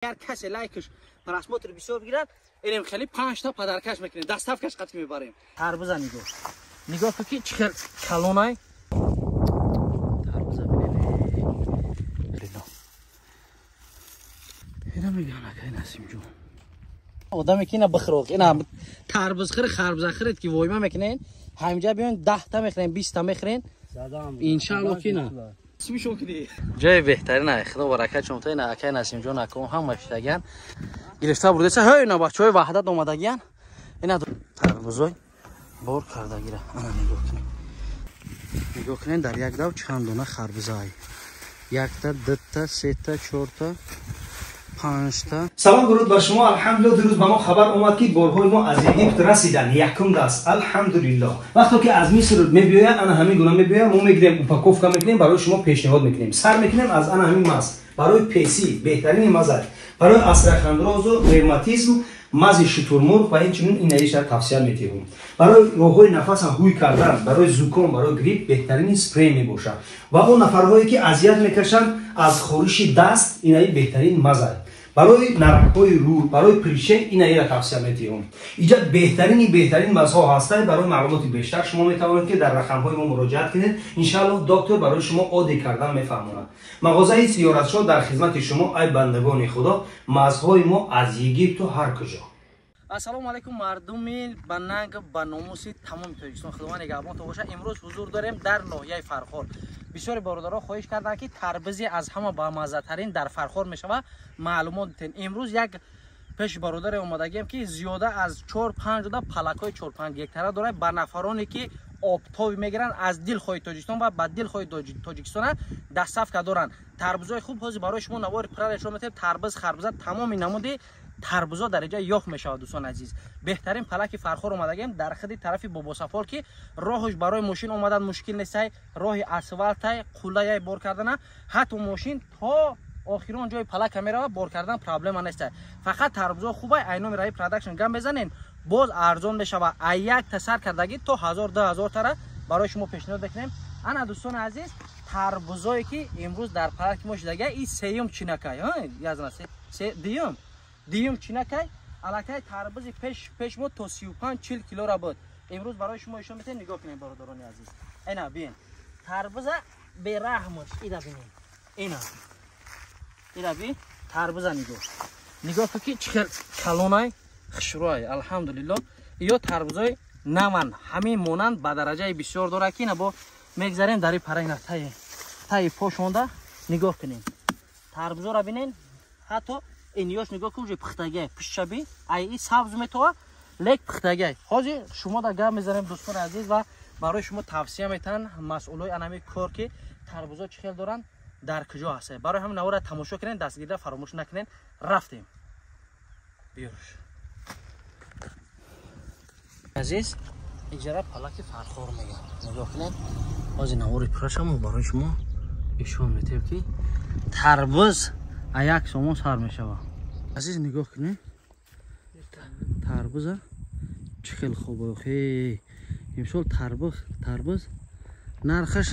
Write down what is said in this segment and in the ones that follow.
Агар касе лайкш просмотр бисёр бигирад, инем хеле 5 та подаркаш мекунем, доставкаш қат мебарем. Тарбуза нигоҳ. Нигоҳ кун ки чӣ хел калонай. Тарбуза бинед. Ина меган акай Насимҷон. Одаме ки ина бихӯрок, ина тарбуз хӯр, харбуза хӯред ки войма мекунен, ҳаминҷа биён 10 та мехӯрен, 20 та мехӯрен. Иншааллоҳ ки ина ҷои беҳтарин ай, худо баракат шумо та ина акай Насимҷон аком ҳама шидагиян гирифта бурдеса. Ҳей, ина бачаҳои Ваҳдат омадагиян, ина тарбузой бор кардагира. Ана нигоҳ кунед, нигоҳ кунед, дар як дав чанд дона харбуза ай: якта, дута, сета, чорта, панҷта. Салом, дуруд ба шумо. Алҳамдулилло, дирӯз ба мо хабар омад, ки борҳои мо аз Египт расиданд, якум даст. Алҳамдулилло, вақто ки аз Миср мебиёяд, ана ҳамин гуна мебиёяд. Мо мегирем, упаковка мекунем, барои шумо пешниҳод мекунем. Сар мекунем аз ана ҳамин маз барои песӣ, беҳтарини маза барои остеохондрозу ревматизм, мази шутурмурғ ва инчунин инаиша тавсия метиҳем. Барои роҳҳои нафаса ҳуй кардан, барои зуком, барои грипп беҳтарини спрей мебошад. Ва он нафарҳое ки азият мекашанд аз хориши даст, инаи беҳтарин маза барои наракҳои рӯ, барои прыщей инаира тавсия метиҳем. Иҷа беҳтарини беҳтарин мазҳо ҳастанд. Барои маълумоти бештар шумо метавонед, ки дар рақамҳои мо муроҷиат кунед. Иншааллоҳ, доктор барои шумо оддӣ кардан мефаҳмонад. Мағозаи Сиёратшо дар хизмати шумо, ай бандагони Худо. Мазҳои мо аз Египту ҳар куҷо. Ассалому алайкум, мардуми ба нанг, ба номуси тамоми Тоҷикистон. Худованд нигаҳбонтон бошад. Имрӯз ҳузур дорем дар ноҳияи Фархор. Бисёри бародаро хоҳиш карданд, ки тарбизи аз ҳама бамаззатарин дар Фархор мешавад, маълумот дитен. Имрӯз як пеши бародаре омадагием, ки зиёда аз 4-5 уда палакҳои 4-5 гектара дорад. Ба нафароне ки оптовӣ мегиранд аз дилхоҳи Тоҷикистон ва ба дилхоҳи Тоҷикистона доставка доранд. Тарбузои хуб ҳозир барои шумо навори пурра нишон медиҳем. Тарбуз, харбуза, тамоми намуди тарбузо дар инҷа ёфт мешавад. Дӯстони азиз, беҳтарин палаки Фархор омадагем, дар хиди тарафи Бобосафол, ки роҳш барои мошин омадан мушкил нестай, роҳи асфалтай, қуллаяй бор кардана. Ҳатто мошин то охирон ҷои палака меравад, бор кардан проблема нестай. Фақат тарбузо хубай, айноми Раи Продакшн гам безанен, боз арзон мешавад. Ай якта сар кардагӣ то 1000-2000 тара барои шумо пешниҳод мекунем. Ана, дӯстони азиз, тарбузое ки имрӯз дар палаки мо шидага, и сеюм чинакай, дуюм чинакай. Аллакай тарбузи пеш мо то 35-40 килора буд. Имрӯз барои шумо ишон метем. Нигоҳ кунем, бародарони азиз, ина бин тарбуза бераҳмош, ида бинем, ина ира би тарбуза нигоҳ, нигоҳ кун ки чӣ хел калонай, хушрӯай. Алҳамдулилло, ё тарбузои наван, ҳамин монанд ба дараҷаи бисёр дорад, ки ина бо мегзарем дар пара, ина таи пошонда нигоҳ кунем, тарбузоро бинен. Ҳатто инёш нигоҳ кун, уже пухтагай, пишчаби ай и сабз метова, лек пухтагай. Ҳозир шумо да гап мезанем, дӯстони азиз, ва барои шумо тавсия метаҳанд масъулои анами кор, ки тарбузо чӣ хел доранд, дар куҷо ҳастед. Барои ҳамин навора тамошо кунед, дастгирда фаромӯш накунед. Рафтем, биёрш, азиз. Иҷара палаки Фархор мегӯянд. Нигоҳ кунед, ҳозир навори пурашамо барои шумо ишон метем, ки тарбуз а 1 сомон сар мешавад. Азиз, нигоҳ кунед, тарбуза чӣ хел хуб. Охе, имсол тарбуз нархаш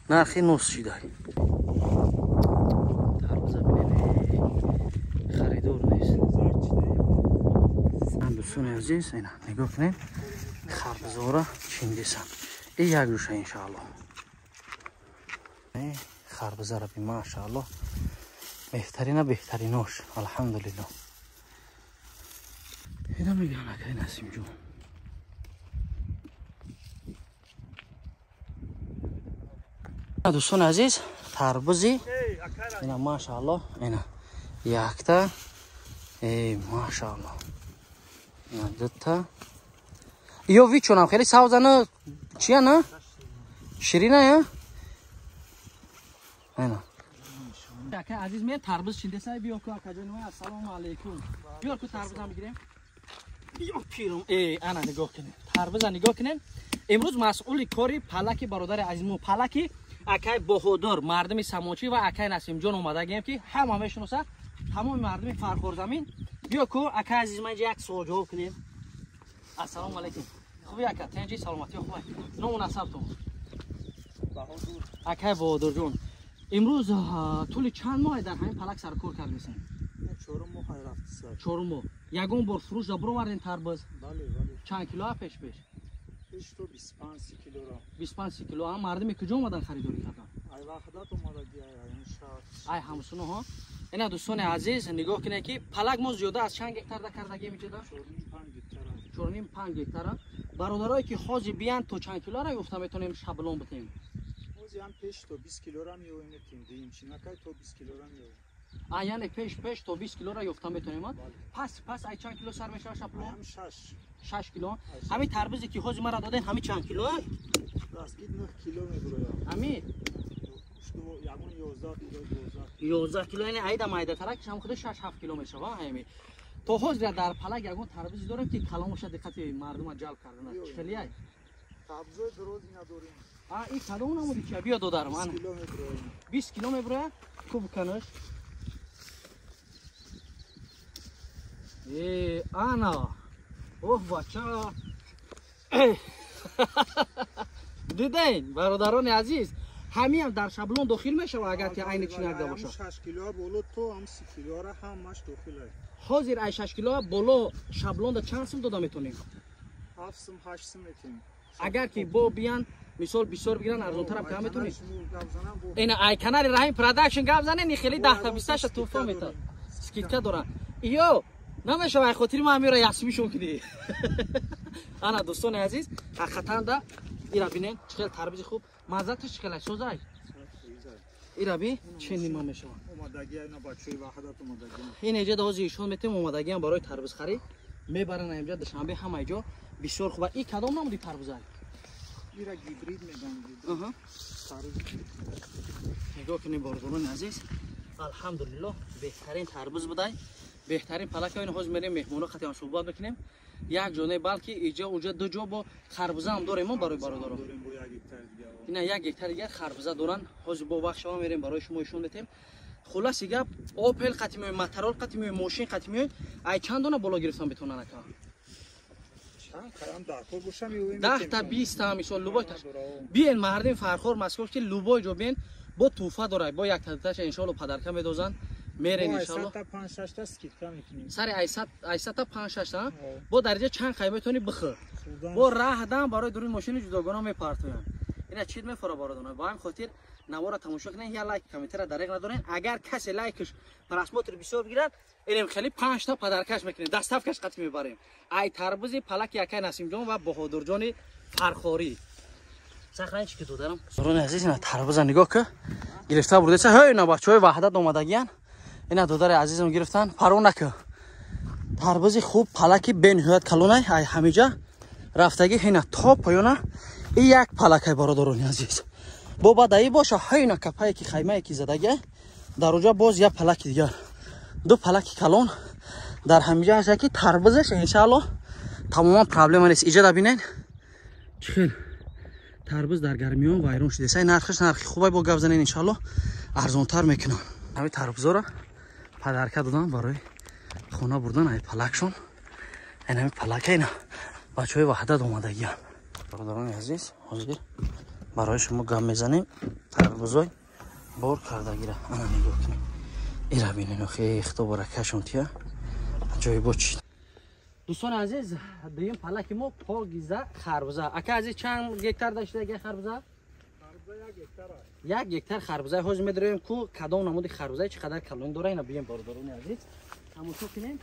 нархи нос шида. Тарбуза бинед, харидор нест. Дӯстони азиз, ина нигоҳ кунед, харбузора чиндисан. И як душа, иншаалло, харбузара би, машаалло, беҳтарина, беҳтаринош. Алҳамдулилло, ина мегӯян акай Насимҷон. Дӯстони азиз, тарбузи ина, машаалло, ина якта, машаалло, ина дута. Ё вичонам хеле савзана чияна, ширина я ина. Ака азиз, мен тарбуз чиндесай, биё ку, акаҷони ман. Ассалому алайкум. Биёр ку, тарбузам бигирем. Биё, пирум. Э, ана нигоҳ кунед, тарбуза нигоҳ кунед. Имрӯз масъули кори палаки бародари азизмо, палаки акай Боҳодур, мардуми Самочӣ ва акай Насимҷон омадагием, ки ҳама мешиносад, тамоми мардуми Фархорзамин. Биё ку, акай азиз, ман инҷа як суол ҷавоб кунем. Ассалому алайкум. Хуби, ака, тенҷи, саломатӣ, хубай? Ному насабтон? Акай Баҳодурҷон, имрӯз тӯли чанд моҳе дар ҳамин палак саркор кардесем? мақсад. 4 моҳ. Ягон бор фурӯш да бироварден тарбуз? Бале, бале. Чанд кило пеш пеш? Пеш то 25 кило. 25 кило. А мардуми куҷо омадан харидорӣ кардан? Ай Ваҳдат омадаги, ай район шаҳр. Ай ҳамсуно ҳо. Ина дӯстони азиз нигоҳ кунед ки палак мо зиёда аз чанд гектар да кардагем иҷода? 4.5 гектар. 4.5 гектар. Бародарое ки ҳозир биян то чанд килоро ёфта метавонем шаблон битем? Ҳозир ҳам пеш то 20 килора меоем метем, дуюм чинакай то 20 килора меоем. А яъне пеш пеш то 20 килора ёфта метавонем. Пас ай чанд кило сар мешавад шаблон? Ҳам 6. 6 кило. Ҳамин тарбузе ки ҳозир мара доден ҳамин чанд кило? Растгид 9 кило мебурояд. Ҳамин? Ягон 11 кило, 12. 11 кило, яъне айда майдатаракш ҳам худи 6-7 кило мешавад ҳамин. То ҳозир дар палак ягон тарбузе дорем ки каломаша диққати мардума ҷалб кардан. Чӣ хеле ай? Тарбузои дорози надорем. А ин кадом намуди чи? Биё додарам. 20 кило мебурояд. 20 кило мебурояд? Куб канаш. Э, ана. Оҳ бача. Диден, бародарони азиз, ҳамиам дар шаблон дохил мешавад агар ки айни чинак да бошад. 6 кило боло то ҳам 30 килоро ҳамаш дохил аст. Ҳозир ай 6 кило боло шаблонда чанд сум дода метавонем? 7 сум, 8 сум метавонем. Агар ки бо биян, мисол бисёр бигиран арзонтар ҳам метавонем. Ина ай канали Раҳим Продакшн гап занен, ин хеле 10 та 20 та туҳфа метад. Скидка доран. Иё намешава ай хотири ман ҳамиро ясмишон кунӣ. Ана дӯстони азиз, ҳақиқатан да ира бинен чӣ хел тарбузи хуб, маззаташ чӣ хел ай созай? Ира би чӣ нима мешавад? Омадагӣ ина бачаи Ваҳдат омадагӣ. Ин эҷа ҳозир ишон метем омадагиам барои тарбузхарӣ мебаранд инҷа Душанбе ҳама ҷо бисёр хуб. Ин кадом намуди тарбузай? Ира гибрид мегӯянд. Аҳа. Нигоҳ кунед бародарони азиз, алҳамдулиллоҳ беҳтарин тарбуз будай. Беҳтарин палака. Ин ҳозир мерем меҳмоно қатъан суҳбат мекунем. Як ҷо не балки иҷа уҷа ду ҷо бо харбуза ҳам дорем мо барои бародарон. Ина 1 гектар дигар харбуза доран. Ҳозир бо вақт шава мерем барои шумо ишон метем. Хулоси гап Опел қатъи меоем, Моторол қатъи меоем, мошин қатъи меоем. Ай чанд дона боло гирифтан битонан ака? Чанд қадам даркор боша меоем. 10 та 20 та мисол любой та. Биен мардим Фархор Москва ки любой ҷо биен бо туҳфа дорай, бо як таташа иншоалло падарка медозанд. Мерен иншоалло. 8 та 5-6 та скидка мекунем. Сари 8 та 5-6 та бо дарҷа чанд қай метони бихӯр. Бо раҳдан барои дуруни мошини ҷудогона мепартоянд. Ина чид мефора бародарон. Ба ҳамин хотир навора тамошо кунед, я лайк комментара дареғ надорен. Агар касе лайкш просмотр бисёр бигирад, инем хеле 5 та падаркаш мекунем, доставкаш қатъ мебарем. Ай тарбузи палаки якай Насимҷон ва Баҳодурҷони Фархорӣ. Сахран чӣ ки додарам? Бародарони азиз, ина тарбуза нигоҳ ки гирифта бурдеса. Ҳей, ина бачаҳои Ваҳдат омадагиян. Ина додари азизам гирифтан. Парво накун. Тарбузи хуб палаки бениҳоят калонай. Ай ҳамиҷа рафтагӣ ина то поёна. И як палакай бародарони азиз. Бо бадаи боша ҳайна капае ки хаймае ки задагия дар оҷа боз як палаки дигар. Ду палаки калон дар ҳамиҷа ҳаст ки тарбузаш иншаалло тамоман проблема нест. Иҷа да бинен чӣ хел тарбуз дар гармиён вайрон шудааст. Ай нархаш нархи хубай бо гап занен иншаалло арзонтар мекунам. Ҳамин тарбузоро падарка додан барои хона бурдан ай палакшон. Айн ҳамин палака ина бачаҳои Ваҳдат омадагиян. Бародарони азиз, ҳозир барои шумо гап мезанем тарбузой бор кардагира. Ана нигоҳ кунед. Ира бинен охе худо баракашон тия. Аҷоибо чӣ. Дӯстони азиз, дуюм палаки мо погиза харбуза. Ака азиз чанд гектар даштаги харбуза? Харбуза 1 гектар аст. 1 гектар харбуза. Ҳозир медорем ку кадом намуди харбуза чӣ қадар калон дора. Ина бием бародарони азиз. Тамошо кунем.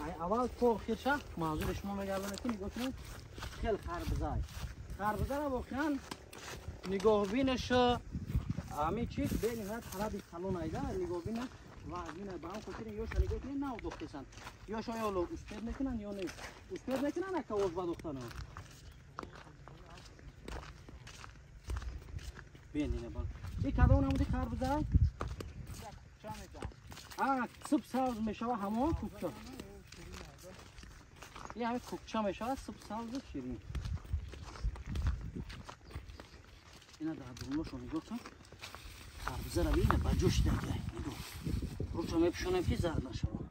Ай аввал то охирша манзури шумо мегардонем ки нигоҳ кунед. Хел харбуза. Харбузаро воқеан нигоҳбинаш ҳамин чиз бениҳоят талаби калон айда нигоҳбинаш вазмина. Ба ҳам хотир ёша нигоҳ кунед нав дохтесанд. Ёшо ё успед мекунанд ё не. Успед мекунанд ака оз ба дохтана. Бин ина ба. И кадом намуди харбуза? А суб сабз мешава ҳамон кукча. И ҳамин кукча мешава суб сабзу ширин. Ина дар дуруношо нигоҳ кун. Харбузаро бина ба ҷо шидагиай. Нигоҳ. Рӯчо мепӯшонем ки зард нашавад.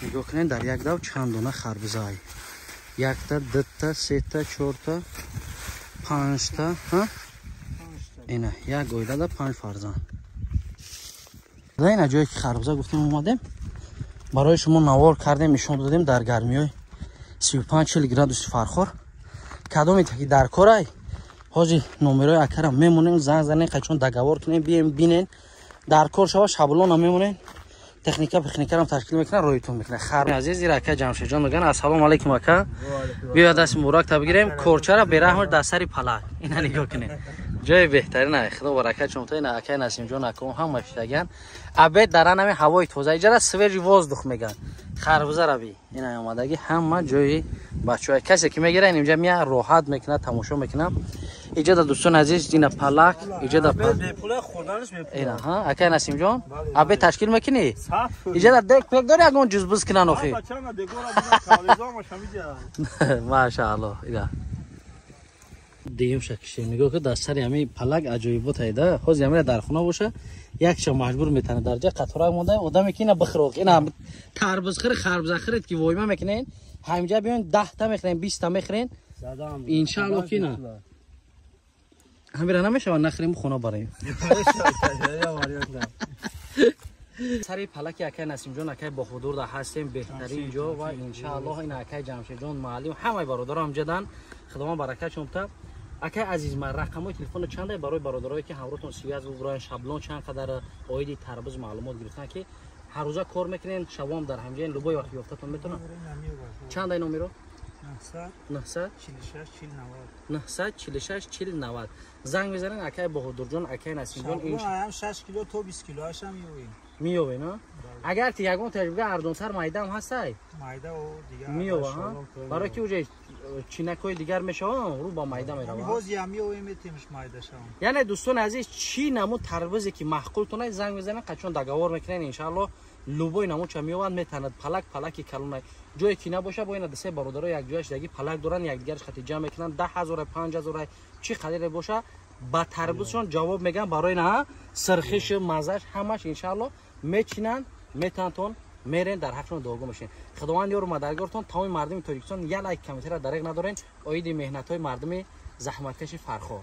Нигоҳ кунед дар як дав чанд дона харбуза ай. 1та, 2та, 3та, 4та, 5та, ҳа? Ина як оилада 5 фарзанд. Ина ҷое ки харбуза гуфтем омадем. Барои шумо навор кардем, нишон додем дар гармиҳои 35-40 градуси Фархор. Кадоме ки дар корай, ҳозир номерои акара мемонем, занг занен, қачон договор кунем, бием бинен. Дар кор шава шаблона мемонем. Техника пехникарам ташкил мекунад, роитон мекунад. Хар азиз, ир ака Ҷамшедҷон мегӯянд. Ассалому алайкум ака. Биё даст муборак та бигирем. Корчара бераҳм дар сари палак. Ина нигоҳ кунед. Ҷои беҳтарин ай. Худо баракат шумо та ина акай Насимҷон аком ҳама шидаган. Обед дар ҳами ҳавои тоза. Иҷара свежий воздух мегӯянд. Харбуза раби. Ина омадаги ҳама ҷои бачаҳо. Касе ки мегира инҷа мия роҳат мекунад, тамошо мекунад. Иҷа да дӯстон азиз, ина палак, иҷа да ина ҳа акай Насимҷон, обед ташкил мекунӣ? Иҷа да дек пек дори ягон ҷузбуз кунан охи. Машааллоҳ, ина дуюм шакише нигоҳ кун, дар сари ҳамин палак аҷоибот айда. Ҳозир ҳамина дар хона боша, якша маҷбур метана дар ҷа қатора монда одаме ки ина бихӯрок, ина тарбузхӯри харбузахӯред ки войма мекунен, ҳаминҷа биён 10 та мехӯрен, 20 та мехӯрен. Иншааллоҳ ки ина ҳамира намешавад нахӯрем, хона барем. Сари палаки акай Насимҷон, акай Бохудурда ҳастем, беҳтарин ҷо ва иншааллоҳ ин акай Ҷамшедҷон муаллим, ҳамаи бародаро ҳамҷадан. Худованд баракатшон та. Акай азиз, ман рақамҳои телефоно чанда барои бародарое ки ҳамротон связь бубуранд, шаблон чанд қадар оиди тарбуз маълумот гирифтан ки ҳар рӯза кор мекунен, шабом дар ҳамҷаен, любой вақт ёфтатон метавонад. Чандай номеро? 946 40 90 занг мезанен акай Баҳодурҷон, акай Насимҷон. Ин 6 кило то 20 кило ашам меёвем. Меёвем, а? Агар ти ягон таҷриба арзонтар майдам ҳастай? Майда о дигар. Меёва, ҳа? Барои ки уже чинакҳои дигар мешаванд, рӯ ба майда мераванд. Ҳозир ҳам меёвем, метемш майда шавам. Яъне дӯстони азиз, чӣ намуд тарбузе ки маъқултон аст, занг мезанен, қачон договор мекунен, иншааллоҳ любой намудча меёванд, метанад. Палак палаки калонай. Ҷое ки набоша, бо ина десе бародаро як ҷояш даги палак доранд, якдигараш хати ҷамъ мекунанд, 10 000, 5000, чӣ қадре боша, ба тарбузшон ҷавоб мегӯянд барои на сирхишу маззаш ҳамаш иншааллоҳ мечинанд, метантон мерен, дар ҳақшон дуогӯ мешин. Худованд ёру мададгортон. Тамоми мардуми Тоҷикистон як лайк, комментария дареғ надорен оиди меҳнатҳои мардуми заҳматкаши Фархор.